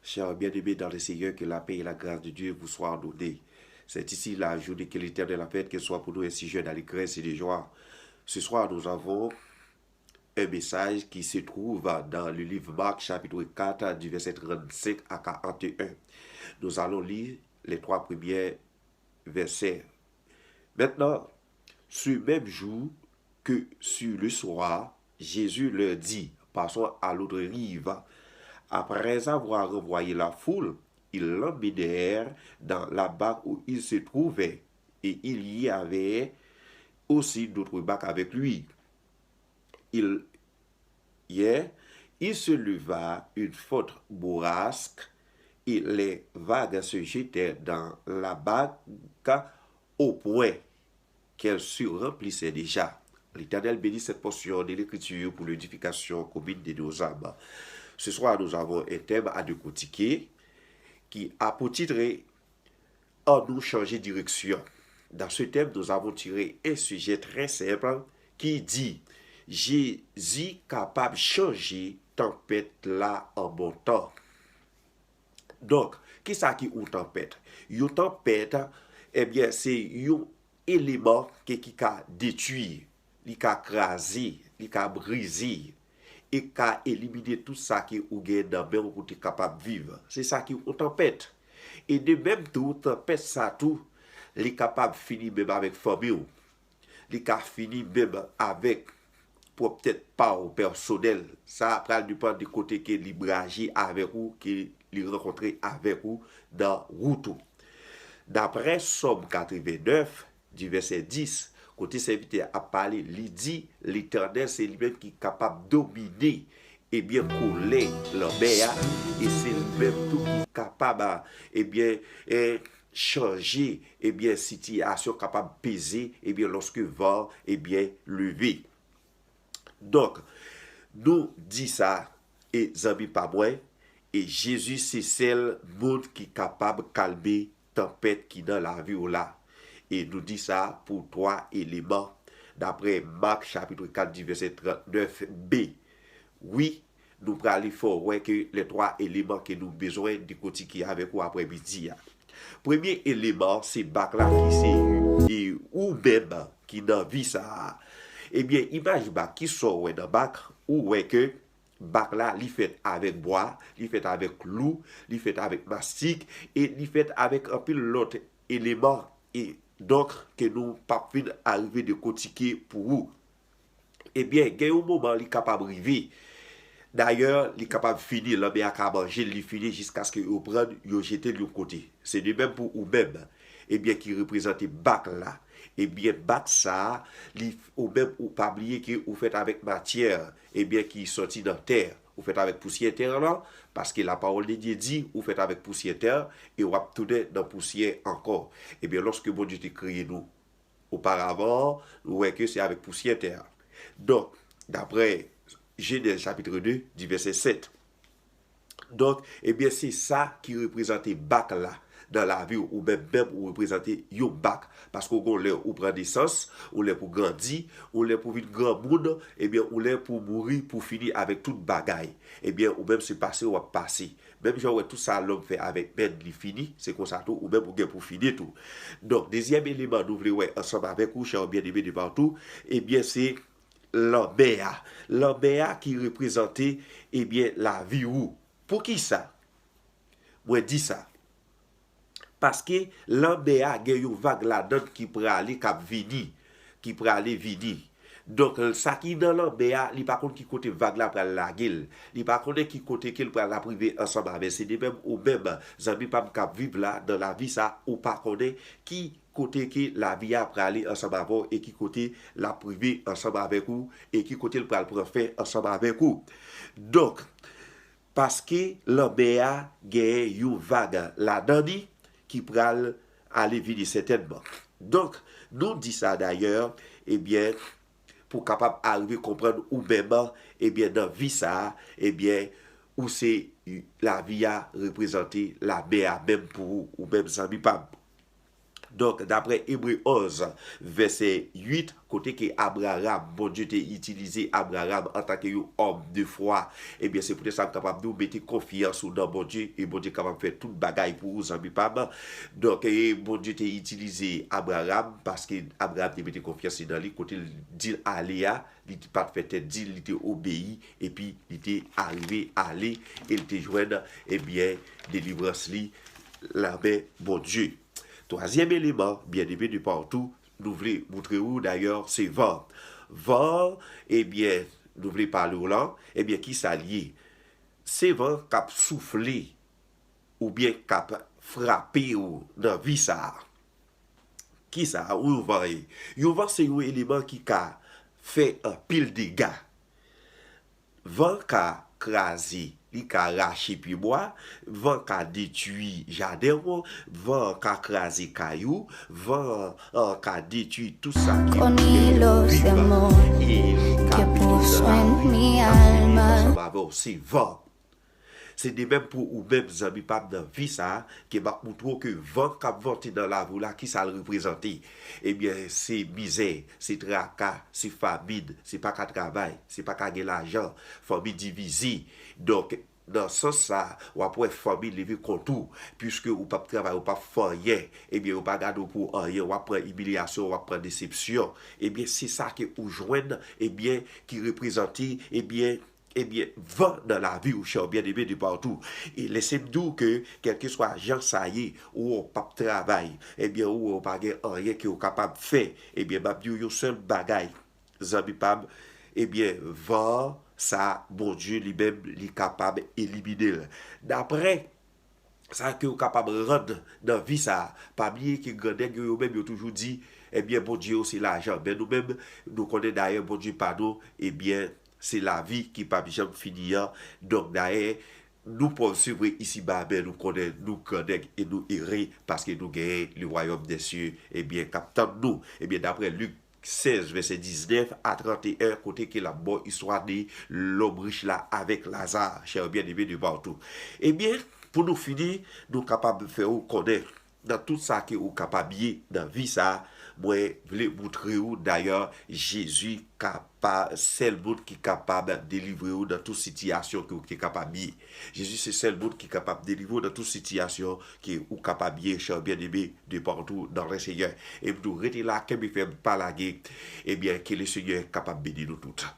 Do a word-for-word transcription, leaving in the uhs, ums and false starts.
Chers bien-aimés dans le Seigneur, que la paix et la grâce de Dieu vous soient données. C'est ici la journée que l'Éternel a faite, qu'elle soit pour nous un sujet d'allégresse et de joie. Ce soir, nous avons un message qui se trouve dans le livre Marc, chapitre quatre, du verset trente-cinq à quarante et un. Nous allons lire les trois premiers versets. Maintenant, ce même jour que sur le soir, Jésus leur dit, passons à l'autre rive. Après avoir renvoyé la foule, ils l'emmenèrent dans la barque où il se trouvait, et il y avait aussi d'autres barques avec lui. Il, hier, il se leva une forte bourrasque, et les vagues se jetaient dans la barque au point qu'elle se remplissait déjà. L'Éternel bénit cette portion de l'Écriture pour l'édification commune de nos âmes. Ce soir, nous avons un thème à décortiquer qui a pour titre Annou chanje direksyon. Dans ce thème, nous avons tiré un sujet très simple qui dit Jezi kapab chanje tanpèt la an bon tan. Donk, kisa ki yon tanpèt? Yon tanpèt, ebyen, se yon eleman ke ki ka detwi, li ka kraze, li ka brize, e ka elimine tout sa ke ou gen nan men w pou te kapab viv. Se sa ki yon tanpèt. E de menm tou, tanpèt sa tou, li kapab fini menm avèk fanmi w. Li ka fini menm avèk pwòp tèt pa w pèsonèl. Sa pral depann de kote ke li braje avèk ou, ke li rankontre avèk ou nan wout ou. Daprè Sòm katrevennèf, di vèsè dis, kote sèvitè a ap pale, li di, Letènèl se li menm ki kapab domine, ebyen, kolè lanmè a, e se li menm tou ki kapab, ebyen, e, chanje, ebyen, sitiyasyon kapab peze, ebyen, lòske van, ebyen, leve. Donk, nou di sa, e zanmi pa mwen, e Jezi se sèl moun ki kapab kalme tanpèt ki nan lavi w la. E nou di sa pou twa eleman, daprè Mak chapit kat, di vèsè trannèf b. Wi, nou prale fè w wè ke lè twa eleman ke nou bezwen dekotike avèk ou aprè midi a. Premye eleman, se bak la ki se e ou menm ki nan vi sa a. Ebyen, imaj bak, kisa w wè nan bak? Ou wè ke bak la, li fèt avèk bwa, li fèt avèk klou, li fèt avèk mastik, e li fèt avèk anpil lòt eleman, e donk ke nou p ap fin arive dekotike pou ou. Ebyen, gen yon moman li kapab rive. Dayè, li kapab fini, lanmè a ka manje l, li fini jiskaske yo pran l, yo jete l yon kote. Se de menm pou ou menm, ebyen, ki reprezante bak la. Ebyen, bak sa a, li, ou menm, ou pa bliye ke ou fèt avèk matyè, ebyen, ki sòti nan tè. Ou fèt avèk pousyè tè an lan, paske la parole de Dieu di, ou fèt avèk pousyè tè, e w ap tounen nan pousyè ankò. Ebyen, lòske Bondye te kreye nou, oparavan, nou wè ke se avèk pousyè tè a. Donk, daprè Jenèz chapit de, di vèsè sèt. Donk, ebyen, se sa ki reprezante bak la nan lavi w, ou menm menm ou reprezante yon bak. Paske w gon lè ou pran nesans, ou lè pou grandi, ou lè pou vin granmoun, ebyen, ou lè pou mouri, pou fini avèk tout bagay. Ebyen, ou menm se pase w ap pase. Menm jan w wè tout sa lòm fè avèk men li fini, se konsa tou ou menm ou gen pou fini tou. Donk, dezyèm eleman nou vle wè ansanm avèk ou, chè byeneme de patou, ebyen se lanmè a. Lanmè a ki reprezante, ebyen, lavi ou. Poukisa mwen di sa? Paske lanmè a gen yon vag ladan l ki prale, k ap vini, ki prale vini. Donk, sa ki nan lanmè a, li pa konn ki kote vag la pral lage l. Li pa konnen ki kote ke l pral ap rive ansanm avè l. Se de menm ou menm, zanmi pa m k ap viv la, nan lavi sa, ou pa konnen ki kote ke lavi a prale ansanm avè w e ki kote l ap rive ansanm avèk ou e ki kote l pral pran fen ansanm avèk ou. Donk, paske lanmè a genyen yon vag ladan li ki pral ale vini sètènman. Donk, nou di sa dayè, ebyen, pou kapab arive konprann ou menm, ebyen, nan vi sa a, ebyen, ou se lavi a reprezante lanmè a menm pou ou, ou menm zanmi pa m. Donk, daprè Ebre onz, vèsè uit, kote ke Abraram, Bondye te itilize Abraram antanke yon òm de fwa, ebyen, se poutèt sa m kapab di w, mete konfyans ou nan Bondye, e Bondye kapab fè tout bagay pou ou, zanmi pa m. Donk, e Bondye te itilize Abraram, paske Abraram te mete konfyans li nan li, kote l di l ale a, li pa t fè tèt di l, li te obeyi, epi li te arive ale, e l te jwenn, ebyen, delivrans li, lanmen Bondye. Twazyèm eleman, byeneme de patou, nou vle moutre ou dayè, se van. Van, ebyen, nou vle pale w lan, ebyen, ki sa l ye? Se van k ap soufle oubyen k ap frape w nan vi sa a. Ki sa yon van ye? Yon van se yon eleman ki ka fè anpil dega. Van ka kraze, li ka rache pyebwa, van ka detwi jaden w, van ka kraze kay ou, van an ka detwi tout sa ki Con hilo de amor e li ka que mete w nan puso en lari. Mi Sa se li alma. Ansanm avè w, se van. Se de menm pou ou menm, zanmi pa m, nan vi sa a, ke m ap moutre w ke van k ap vante nan lavi w la, ki sa l reprezante? Ebyen, se mizè, se traka, se famin, se pa ka travay, se pa ka gen lajan, fanmi divize. Donk, nan sans sa, w ap wè fanmi leve kont ou, piske ou p ap travay, ou p ap fè anyen, ebyen, yo pa gade w pou anyen, w ap pran imilyasyon, w ap pran desepsyon. Ebyen, se sa ke ou jwenn, ebyen, ki reprezante, ebyen, ebyen, van nan lavi w, chè byeneme de patou. E lese m di w ke, kèlkeswa jan sa ye, ou wè w p ap travay, ebyen, ou wè w pa gen anyen ke w kapab fè, ebyen, m ap di w yon sèl bagay, zanmi pa m, ebyen, van sa, Bondye li menm, li kapab elimine l. Daprè sa ke w kapab rann nan vi sa a. Pa bliye ke grannèg yo, yo menm, yo toujou di, ebyen, Bondye yo se lajan. Men nou menm, nou konnen dayè Bondye pa nou, ebyen, se lavi ki p ap janm fini an. Donk, dayè, nou pòv, se vre, isiba, men nou konnen nou grannèg e nou ere, paske nou genyen le royaume des cieux, ebyen, k ap tann nou. Ebyen, daprè Lik sèz, vèsè diznèf a trannteyen, kote ke l ap ba w istwa de lòm rich la avèk Laza, chè byeneme de patou. Ebyen, pou nou fini, nou kapab fè w konnen, nan tout sa ke ou kapab ye nan vi sa a, mwen vle moutre w, dayè, Jezi ka pa sèl moun ki kapab delivre w nan tout sitiyasyon ke ou te kapab ye. Jezi se sèl moun ki kapab delivre w nan tout sitiyasyon ke ou kapab ye, chè byeneme de patou dans le Seigneur. E pou nou rete la, kenbe fèm, pa lage. Ebyen, ke le Seigneur kapab beni nou tout.